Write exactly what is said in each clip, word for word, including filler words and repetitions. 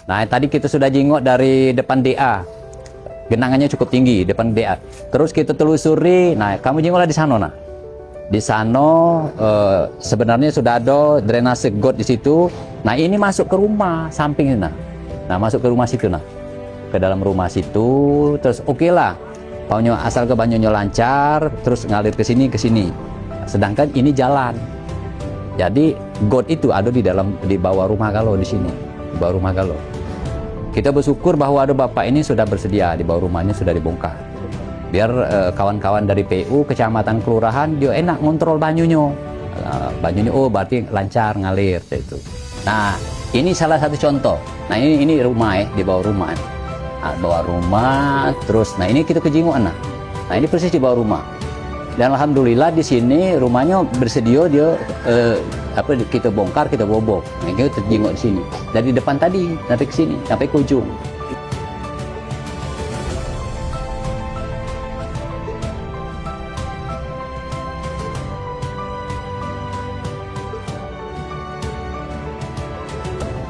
Nah, tadi kita sudah jingok dari depan D A. Genangannya cukup tinggi depan D A. Terus kita telusuri, nah, kamu jingoklah di sana, nah. Di sana, eh, sebenarnya sudah ada drainase got di situ. Nah, ini masuk ke rumah samping sana. Nah, masuk ke rumah situ, nah. Ke dalam rumah situ, terus oke lah. Banyunyo, asal ke banyunyo lancar, terus ngalir ke sini, ke sini. Sedangkan ini jalan. Jadi, got itu ada di dalam, di bawah rumah galo di sini. Di bawah rumah galo. Kita bersyukur bahwa ada bapak ini sudah bersedia, di bawah rumahnya sudah dibongkar. Biar, eh, kawan-kawan dari P U, kecamatan, kelurahan, dia enak ngontrol banyunyo. Eh, banyunyo, oh, berarti lancar ngalir, cak itu. Nah, ini salah satu contoh. Nah, ini, ini rumah, eh, di bawah rumah. Nah, bawah rumah, terus, nah, ini kita ke jingok, nah. Nah, ini persis di bawah rumah. Dan alhamdulillah di sini rumahnyo bersedia dia, eh, apa, kita bongkar, kita bobok. Nah, kita terjingok di sini. Dari depan tadi, sampai ke sini, sampai ke ujung.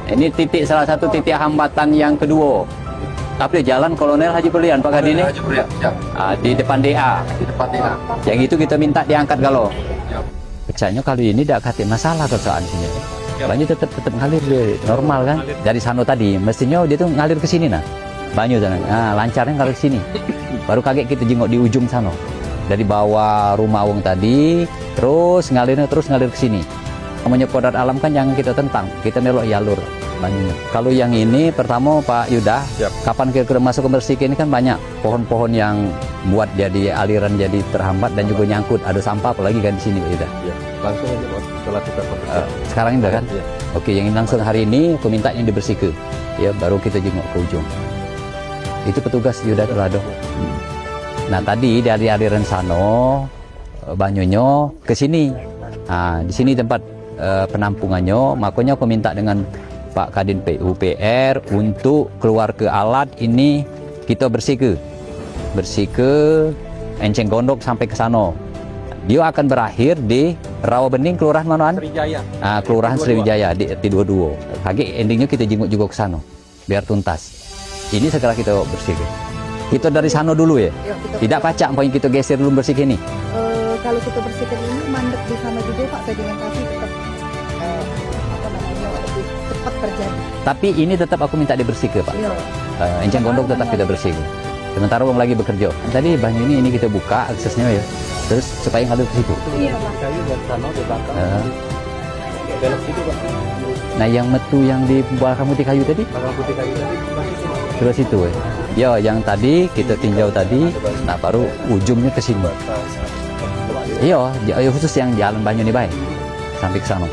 Ini titik, salah satu titik hambatan yang kedua. Tapi jalan Kolonel Haji Berlian, Pak Kadin, ni? Haji Berlian, siap. Ah, di depan D A. Di depan D A. Yang itu kita minta diangkat galo. Siap. Pecahnya kalau ini dak katik masalah keadaan sini. Siap. Banyu tetap, tetap ngalir dia, normal kan? Ngalir. Dari sana tadi, mestinya dia tu ngalir ke sini, nah. Banyu sana. Ah, lancarnya ngalir ke sini. Baru kagek kita jingok di ujung sana. Dari bawah rumah wong tadi, terus ngalirnya, terus ngalir ke sini. Namanya kodrat alam kan jangan kita tentang, kita melok jalur banyunya. Kalau yang ini, pertama, Pak Yuda, siap, kapan kira-kira masuk ke bersih ini kan banyak pohon-pohon yang buat jadi aliran jadi terhambat dan juga nyangkut. Ada sampah apalagi kan di sini, Pak Yuda. Ya, langsung aja, Bos, setelah kita pembersihan. Eh, sekarang ini dah kan? Iya. Oke, yang ini langsung hari ini, aku minta yang dibersihke. Ya, baru kita jingok ke ujung. Itu petugas Yuda Telado. Hmm. Nah, tadi dari aliran sano, eh, banyunyo ke sini. Ha, di sini tempat, eh, penampungannyo, makonyo aku minta dengan Pak Kadin P U P R untuk keluar ke alat ini kita bersihke. Bersihke Enceng Gondok sampai ke sano. Dia akan berakhir di Rawa Bening, kelurahan mano, An? Sriwijaya. Ah, kelurahan Sriwijaya di R T dua dua. Kagek endingnyo kita jingok juga ke sano. Biar tuntas. Ini segera kita bersihke. Kita dari sano dulu ya? Ya, kita. Tidak pacak, poin kita geser dulu bersihke ini. Eh, kalau kita bersihkan ini, mandek di sana juga, Pak, sedimentasi tetap, eh, apa namanya, lebih cepat terjadi. Tapi ini tetap aku minta dibersihke, Pak. Iya. Eh, Enceng Gondok tetap kita bersihke. Sementara wong lagi bekerja. Tadi banyu ini, ini kita buka aksesnya ya. Terus supaya ngalir ke situ. Iya, Pak. Kayu dari sana, di belakang. Heeh. Belok situ, Pak. Nah, yang metu yang di batang putih kayu tadi? Batang putih kayu tadi, sebelah situ, Pak. Sebelah situ, ya. Ya, yang tadi kita tinjau tadi, nah, baru ujungnya ke sini. Iya, ja-, ya, khusus yang jalan banyu ni bae. Sampai ke sana.